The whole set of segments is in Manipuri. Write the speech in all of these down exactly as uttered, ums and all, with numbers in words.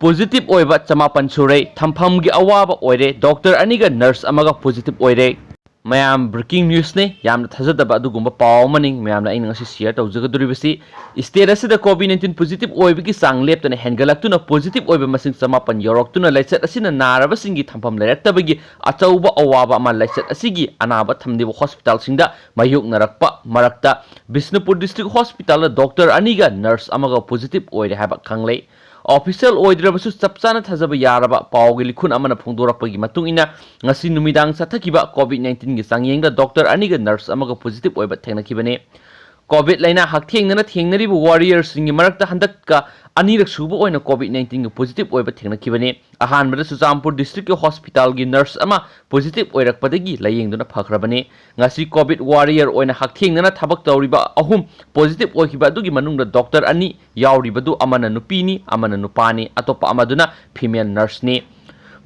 ꯄꯣꯖꯤꯇꯤꯚ ꯑꯣꯏꯕ ꯆꯃꯥꯄꯟ ꯁꯨꯔꯦ꯫ ꯊꯝꯐꯝꯒꯤ ꯑꯋꯥꯕ ꯑꯣꯏꯔꯦ꯫ ꯗꯣꯛꯇꯔ ꯑꯅꯤꯒ ꯅꯔꯁ ꯑꯃꯒ ꯄꯣꯖꯤꯇꯤꯚ ꯑꯣꯏꯔꯦ꯫ ꯃꯌꯥꯝ, ꯕ꯭ꯔꯦꯀꯤꯡ ꯅ꯭ꯌꯨꯁꯅꯦ, ꯌꯥꯝꯅ ꯊꯥꯖꯗꯕ ꯑꯗꯨꯒꯨꯝꯕ ꯄꯥꯎ ꯑꯃꯅꯤ ꯃꯌꯥꯝꯅ ꯑꯩꯅ ꯉꯁꯤ ꯁꯤꯌꯔ ꯇꯧꯖꯒꯗꯧꯔꯤꯕꯁꯤ꯫ ꯁ꯭ꯇꯦꯠ ꯑꯁꯤꯗ ꯀꯣꯚꯤꯗ ꯅꯥꯏꯟꯇꯤꯟ ꯄꯣꯖꯤꯇꯤꯚ ꯑꯣꯏꯕꯒꯤ ꯆꯥꯡ ꯂꯦꯞꯇꯅ ꯍꯦꯟꯒꯠꯂꯛꯇꯨꯅ ꯄꯣꯖꯤꯇꯤꯚ ꯑꯣꯏꯕ ꯃꯁꯤꯡ ꯆꯃꯥꯄꯟ ꯌꯧꯔꯛꯇꯨꯅ ꯂꯥꯏꯆꯠ ꯑꯁꯤꯅ ꯅꯥꯔꯕꯁꯤꯡꯒꯤ ꯊꯝꯐꯝ ꯂꯩꯔꯛꯇꯕꯒꯤ ꯑꯆꯧꯕ ꯑꯋꯥꯕ ꯑꯃ ꯂꯥꯏꯆꯠ ꯑꯁꯤꯒꯤ ꯑꯅꯥꯕ ꯊꯝꯂꯤꯕ ꯍꯣꯁꯄꯤꯇꯥꯜꯁꯤꯡꯗ ꯃꯥꯌꯣꯛꯅꯔꯛꯄ ꯃꯔꯛꯇ, ꯕꯤꯁꯅꯨꯄꯨꯔ ꯗꯤꯁꯇ꯭ꯔꯤꯛ ꯍꯣꯁꯄꯤꯇꯥꯜꯗ ꯗꯣꯛꯇꯔ ꯑꯅꯤꯒ ꯅꯔꯁ ꯑꯃꯒ ꯄꯣꯖꯤꯇꯤꯚ ꯑꯣꯏꯔꯦ ꯍꯥꯏꯕ ꯈꯪꯂꯦ꯫ ꯑꯣꯐꯤꯁꯤꯌꯦꯜ ꯑꯣꯏꯗ꯭ꯔꯕꯁꯨ ꯆꯞ ꯆꯥꯅ ꯊꯥꯖꯕ ꯌꯥꯔꯕ ꯄꯥꯎꯒꯤ ꯂꯤꯈꯨꯟ ꯑꯃꯅ ꯐꯣꯡꯗꯣꯔꯛꯄꯒꯤ ꯃꯇꯨꯡ ꯏꯟꯅ, ꯉꯁꯤ ꯅꯨꯃꯤꯗꯥꯡ ꯆꯠꯊꯈꯤꯕ ꯀꯣꯚꯤꯗ ꯅꯥꯏꯟꯇꯤꯟꯒꯤ ꯆꯥꯡꯌꯦꯡꯗ ꯗꯣꯛꯇꯔ ꯑꯅꯤꯒ ꯅꯔꯁ ꯑꯃꯒ ꯄꯣꯖꯤꯇꯤꯚ ꯑꯣꯏꯕ ꯊꯦꯡꯅꯈꯤꯕꯅꯤ꯫ ꯀꯣꯚꯤꯗ ꯂꯥꯏꯅꯥ ꯍꯛꯊꯦꯡꯅꯅ ꯊꯦꯡꯅꯔꯤꯕ ꯋꯥꯔꯤꯌꯔꯁꯤꯡꯒꯤ ꯃꯔꯛꯇ ꯍꯟꯗꯛꯀ ꯑꯅꯤꯔꯛ ꯁꯨꯕ ꯑꯣꯏꯅ ꯀꯣꯚꯤꯗ ꯅꯥꯏꯟꯇꯤꯟꯒꯤ ꯄꯣꯖꯤꯇꯤꯚ ꯑꯣꯏꯕ ꯊꯦꯡꯅꯈꯤꯕꯅꯤ꯫ ꯑꯍꯥꯟꯕꯗ ꯆꯨꯔꯆꯥꯟꯄꯨꯔ ꯗꯤꯁꯇ꯭ꯔꯤꯛꯀꯤ ꯍꯣꯁꯄꯤꯇꯥꯜꯒꯤ ꯅꯔꯁ ꯑꯃ ꯄꯣꯖꯤꯇꯤꯚ ꯑꯣꯏꯔꯛꯄꯗꯒꯤ ꯂꯥꯌꯦꯡꯗꯨꯅ ꯐꯈ꯭ꯔꯕꯅꯤ꯫ ꯉꯁꯤ ꯀꯣꯚꯤꯗ ꯋꯥꯔꯤꯌꯔ ꯑꯣꯏꯅ ꯍꯛꯊꯦꯡꯅꯅ ꯊꯕꯛ ꯇꯧꯔꯤꯕ ꯑꯍꯨꯝ ꯄꯣꯖꯤꯇꯤꯚ ꯑꯣꯏꯈꯤꯕ ꯑꯗꯨꯒꯤ ꯃꯅꯨꯡꯗ ꯗꯣꯛꯇꯔ ꯑꯅꯤ ꯌꯥꯎꯔꯤꯕꯗꯨ ꯑꯃꯅ ꯅꯨꯄꯤꯅꯤ, ꯑꯃꯅ ꯅꯨꯄꯥꯅꯤ, ꯑꯇꯣꯞꯄ ꯑꯃꯗꯨꯅ ꯐꯤꯃꯦꯜ ꯅꯔꯁꯅꯤ꯫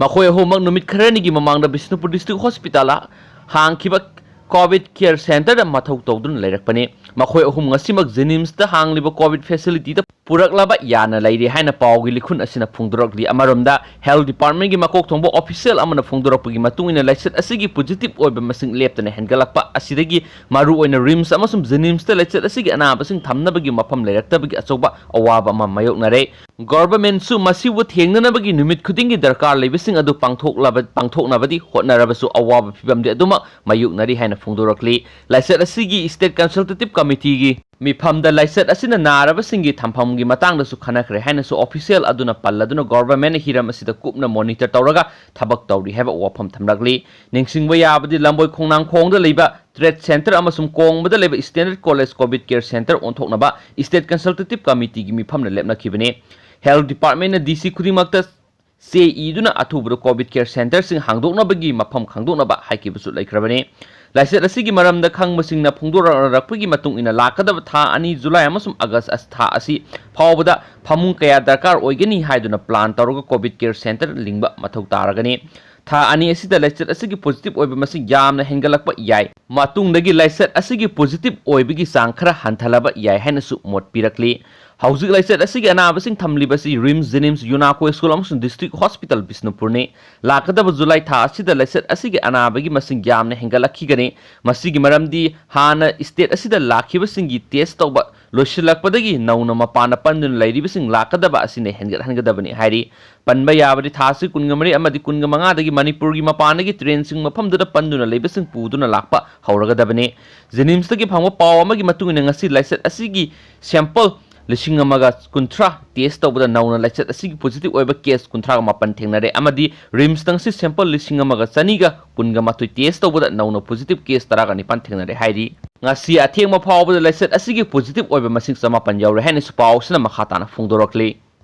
ꯃꯈꯣꯏ ꯑꯍꯨꯝꯃꯛ ꯅꯨꯃꯤꯠ ꯈꯔꯅꯤꯒꯤ ꯃꯃꯥꯡꯗ ꯕꯤꯁꯅꯨꯄꯨꯔ ꯗꯤꯁꯇ꯭ꯔꯤꯛ ꯍꯣꯁꯄꯤꯇꯥꯜꯗ ꯍꯥꯡꯈꯤꯕ ꯀꯣꯚꯤꯗ ꯀꯦꯌꯔ ꯁꯦꯟꯇꯔꯗ ꯃꯊꯧ ꯇꯧꯗꯨꯅ ꯂꯩꯔꯛꯄꯅꯤ꯫ ꯃꯈꯣꯏ ꯑꯍꯨꯝ ꯉꯁꯤꯃꯛ ꯖꯦꯅꯤꯝꯁꯇ ꯍꯥꯡꯂꯤꯕ ꯀꯣꯚꯤꯗ ꯐꯦꯁꯤꯂꯤꯇꯤꯗ ꯄꯨꯔꯛꯂꯕ ꯌꯥꯅ ꯂꯩꯔꯦ ꯍꯥꯏꯅ ꯄꯥꯎꯒꯤ ꯂꯤꯈꯨꯟ ꯑꯁꯤꯅ ꯐꯣꯡꯗꯣꯔꯛꯂꯤ꯫ ꯑꯃꯔꯣꯝꯗ, ꯍꯦꯜꯊ ꯗꯤꯄꯥꯔꯠꯃꯦꯟꯒꯤ ꯃꯀꯣꯛ ꯊꯣꯡꯕ ꯑꯣꯐꯤꯁꯤꯌꯦꯜ ꯑꯃꯅ ꯐꯣꯡꯗꯣꯔꯛꯄꯒꯤ ꯃꯇꯨꯡ ꯏꯟꯅ, ꯂꯥꯏꯆꯠ ꯑꯁꯤꯒꯤ ꯄꯣꯖꯤꯇꯤꯚ ꯑꯣꯏꯕ ꯃꯁꯤꯡ ꯂꯦꯞꯇꯅ ꯍꯦꯟꯒꯠꯂꯛꯄ ꯑꯁꯤꯗꯒꯤ ꯃꯔꯨꯑꯣꯏꯅ ꯔꯤꯝꯁ ꯑꯃꯁꯨꯡ ꯖꯦꯅꯤꯝꯁꯇ ꯂꯥꯏꯆꯠ ꯑꯁꯤꯒꯤ ꯑꯅꯥꯕꯁꯤꯡ ꯊꯝꯅꯕꯒꯤ ꯃꯐꯝ ꯂꯩꯔꯛꯇꯕꯒꯤ ꯑꯆꯧꯕ ꯑꯋꯥꯕ ꯑꯃ ꯃꯥꯌꯣꯛꯅꯔꯦ꯫ ꯒꯣꯚꯔꯟꯃꯦꯟꯠꯁꯨ ꯃꯁꯤꯕꯨ ꯊꯦꯡꯅꯅꯕꯒꯤ ꯅꯨꯃꯤꯠ ꯈꯨꯗꯤꯡꯒꯤ ꯗꯔꯀꯥꯔ ꯂꯩꯕꯁꯤꯡ ꯑꯗꯨ ꯄꯥꯡꯊꯣꯛꯂꯕ-, ꯄꯥꯡꯊꯣꯛꯅꯕꯗꯤ ꯍꯣꯠꯅꯔꯕꯁꯨ ꯑꯋꯥꯕ ꯐꯤꯚꯝꯗꯤ ꯑꯗꯨꯃꯛ ꯃꯥꯌꯣꯛꯅꯔꯤ ꯍꯥꯏꯅ ꯐꯣꯡꯗꯣꯔꯛꯂꯤ꯫ ꯂꯥꯏꯆꯠ ꯑꯁꯤꯒꯤ ꯁ꯭ꯇꯦꯠ ꯀꯟꯁꯜꯇꯦꯇꯤꯚ ꯀꯃꯤꯇꯤꯒꯤ ꯃꯤꯐꯝꯗ ꯂꯥꯏꯆꯠ ꯑꯁꯤꯅ ꯅꯥꯔꯕꯁꯤꯡꯒꯤ ꯊꯝꯐꯝꯒꯤ ꯃꯇꯥꯡꯗꯁꯨ ꯈꯟꯅꯈ꯭ꯔꯦ ꯍꯥꯏꯅꯁꯨ ꯑꯣꯐꯤꯁꯤꯌꯦꯜ ꯑꯗꯨꯅ ꯄꯜꯂꯗꯨꯅ ꯒꯣꯚꯔꯟꯃꯦꯟꯠꯅ ꯍꯤꯔꯝ ꯑꯁꯤꯗ ꯀꯨꯞꯅ ꯃꯣꯅꯤꯇꯔ ꯇꯧꯔꯒ ꯊꯕꯛ ꯇꯧꯔꯤ ꯍꯥꯏꯕ ꯋꯥꯐꯝ ꯊꯝꯂꯛꯂꯤ꯫ ꯅꯤꯡꯁꯤꯡꯕ ꯌꯥꯕꯗꯤ, ꯂꯝꯕꯣꯏ ꯈꯣꯡꯅꯥꯡꯈꯣꯡꯗ ꯂꯩꯕ ꯇ꯭ꯔꯦꯗ ꯁꯦꯟꯇꯔ ꯑꯃꯁꯨꯡ ꯀꯣꯡꯕꯗ ꯂꯩꯕ Standard College COVID care centre ꯑꯣꯟꯊꯣꯛꯅꯕ ꯁ꯭ꯇꯦꯠ ꯀꯟꯁꯜꯇꯦꯇꯤꯚ ꯀꯃꯤꯇꯤꯒꯤ ꯃꯤꯐꯝꯅ ꯂꯦꯞꯅꯈꯤꯕꯅꯤ꯫ ꯍꯦꯜꯊ ꯗꯤꯄꯥꯔꯠꯃꯦꯟꯠꯅ ꯗꯤ ꯁꯤ ꯈꯨꯗꯤꯡꯃꯛꯇ ꯆꯦ ꯏꯗꯨꯅ ꯑꯊꯨꯕꯗ ꯀꯣꯚꯤꯗ ꯀꯦꯌꯔ ꯁꯦꯟꯇꯔꯁꯤꯡ ꯍꯥꯡꯗꯣꯛꯅꯕꯒꯤ ꯃꯐꯝ ꯈꯪꯗꯣꯛꯅꯕ ꯍꯥꯏꯈꯤꯕꯁꯨ ꯂꯩꯈ꯭ꯔꯕꯅꯤ꯫ ꯂꯥꯏꯆꯠ ꯑꯁꯤꯒꯤ ꯃꯔꯝꯗ ꯈꯪꯕꯁꯤꯡꯅ ꯐꯣꯡꯗꯣꯔꯛꯂꯛꯄꯒꯤ ꯃꯇꯨꯡ ꯏꯟꯅ, ꯂꯥꯛꯀꯗꯕ ꯊꯥ ꯑꯅꯤ, ꯖꯨꯂꯥꯏ ꯑꯃꯁꯨꯡ ꯑꯥꯒꯁ ꯑꯁ-, ꯊꯥ ꯑꯁꯤ ꯐꯥꯎꯕꯗ ꯐꯃꯨꯡ ꯀꯌꯥ ꯗꯔꯀꯥꯔ ꯑꯣꯏꯒꯅꯤ ꯍꯥꯏꯗꯨꯅ ꯄ꯭ꯂꯥꯟ ꯇꯧꯔꯒ ꯀꯣꯚꯤꯗ ꯀꯦꯌꯔ ꯁꯦꯟꯇꯔ ꯂꯤꯡꯕ ꯃꯊꯧ ꯇꯥꯔꯒꯅꯤ꯫ ꯊꯥ ꯑꯅꯤ ꯑꯁꯤꯗ ꯂꯥꯏꯆꯠ ꯑꯁꯤꯒꯤ ꯄꯣꯖꯤꯇꯤꯚ ꯑꯣꯏꯕ ꯃꯁꯤꯡ ꯌꯥꯝꯅ ꯍꯦꯟꯒꯠꯂꯛꯄ ꯌꯥꯏ꯫ ꯃꯇꯨꯡꯗꯒꯤ ꯂꯥꯏꯆꯠ ꯑꯁꯤꯒꯤ ꯄꯣꯖꯤꯇꯤꯚ ꯑꯣꯏꯕꯒꯤ ꯆꯥꯡ ꯈꯔ ꯍꯟꯊꯂꯕ ꯌꯥꯏ ꯍꯥꯏꯅꯁꯨ ꯃꯣꯠ ꯄꯤꯔꯛꯂꯤ꯫ ꯍꯧꯖꯤꯛ ꯂꯥꯏꯆꯠ ꯑꯁꯤꯒꯤ ꯑꯅꯥꯕꯁꯤꯡ ꯊꯝꯂꯤꯕꯁꯤ ꯔꯤꯝꯁ, ꯖꯦꯅꯤꯝꯁ, ꯌꯨꯅꯥꯀꯣ ꯁ꯭ꯀꯨꯜ ꯑꯃꯁꯨꯡ ꯗꯤꯁꯇ꯭ꯔꯤꯛ ꯍꯣꯁꯄꯤꯇꯥꯜ ꯕꯤꯁꯅꯨꯄꯨꯔꯅꯤ꯫ ꯂꯥꯛꯀꯗꯕ ꯖꯨꯂꯥꯏ ꯊꯥ ꯑꯁꯤꯗ ꯂꯥꯏꯆꯠ ꯑꯁꯤꯒꯤ ꯑꯅꯥꯕꯒꯤ ꯃꯁꯤꯡ ꯌꯥꯝꯅ ꯍꯦꯟꯒꯠꯂꯛꯈꯤꯒꯅꯤ꯫ ꯃꯁꯤꯒꯤ ꯃꯔꯝꯗꯤ ꯍꯥꯟꯅ ꯁ꯭ꯇꯦꯠ ꯑꯁꯤꯗ ꯂꯥꯛꯈꯤꯕꯁꯤꯡꯒꯤ ꯇꯦꯁ ꯇꯧꯕ ꯂꯣꯏꯁꯤꯜꯂꯛꯄꯗꯒꯤ ꯅꯧꯅ ꯃꯄꯥꯟꯗ ꯄꯟꯗꯨꯅ ꯂꯩꯔꯤꯕꯁꯤꯡ ꯂꯥꯛꯀꯗꯕ ꯑꯁꯤꯅ ꯍꯦꯟꯒꯠꯍꯟꯒꯗꯕꯅꯤ ꯍꯥꯏꯔꯤ꯫ ꯄꯟꯕ ꯌꯥꯕꯗꯤ ꯊꯥ ꯑꯁꯤ ꯀꯨꯟꯒ ꯃꯔꯤ ꯑꯃꯗꯤ ꯀꯨꯟꯒ ꯃꯉꯥꯗꯒꯤ ꯃꯅꯤꯄꯨꯔꯒꯤ ꯃꯄꯥꯟꯗꯒꯤ ꯇ꯭ꯔꯦꯟꯁꯤꯡ ꯃꯐꯝꯗꯨꯗ ꯄꯟꯗꯨꯅ ꯂꯩꯕꯁꯤꯡ ꯄꯨꯗꯨꯅ ꯂꯥꯛꯄ ꯍꯧꯔꯒꯗꯕꯅꯤ꯫ ꯖꯦꯅꯤꯝꯁꯇꯒꯤ ꯐꯪꯕ ꯄꯥꯎ ꯑꯃꯒꯤ ꯃꯇꯨꯡ ꯏꯟꯅ ꯉꯁꯤ ꯂꯥꯏꯆꯠ ꯑꯁꯤꯒꯤ ꯁꯦꯝꯄꯜ ꯂꯤꯁꯤꯡ ꯑꯃꯒ ꯀꯨꯟꯊ꯭ꯔꯥ ꯇꯦꯁ ꯇꯧꯕꯗ ꯅꯧꯅ ꯂꯥꯏꯆꯠ ꯑꯁꯤꯒꯤ ꯄꯣꯖꯤꯇꯤꯚ ꯑꯣꯏꯕ ꯀꯦꯁ ꯀꯨꯟꯊ꯭ꯔꯥꯒ ꯃꯥꯄꯟ ꯊꯦꯡꯅꯔꯦ ꯑꯃꯗꯤ ꯔꯤꯝꯁꯇ ꯉꯁꯤ ꯁꯦꯝꯄꯜ ꯂꯤꯁꯤꯡ ꯑꯃꯒ ꯆꯅꯤꯒ ꯀꯨꯟꯒ ꯃꯥꯊꯣꯏ ꯇꯦꯁ ꯇꯧꯕꯗ ꯅꯧꯅ ꯄꯣꯖꯤꯇꯤꯚ ꯀꯦꯁ ꯇꯔꯥꯒ ꯅꯤꯄꯥꯟ ꯊꯦꯡꯅꯔꯦ ꯍꯥꯏꯔꯤ꯫ ꯉꯁꯤ ꯑꯊꯦꯡꯕ ꯐꯥꯎꯕꯗ ꯂꯥꯏꯆꯠ ꯑꯁꯤꯒꯤ ꯄꯣꯖꯤꯇꯤꯚ ꯑꯣꯏꯕ ꯃꯁꯤꯡ ꯆꯃꯥꯄꯟ ꯌꯧꯔꯦ ꯍꯥꯏꯅꯁꯨ ꯄꯥꯎ ꯑꯁꯤꯅ ꯃꯈꯥ ꯇꯥꯅ ꯐꯣꯡꯗꯣꯔꯛꯂꯤ꯫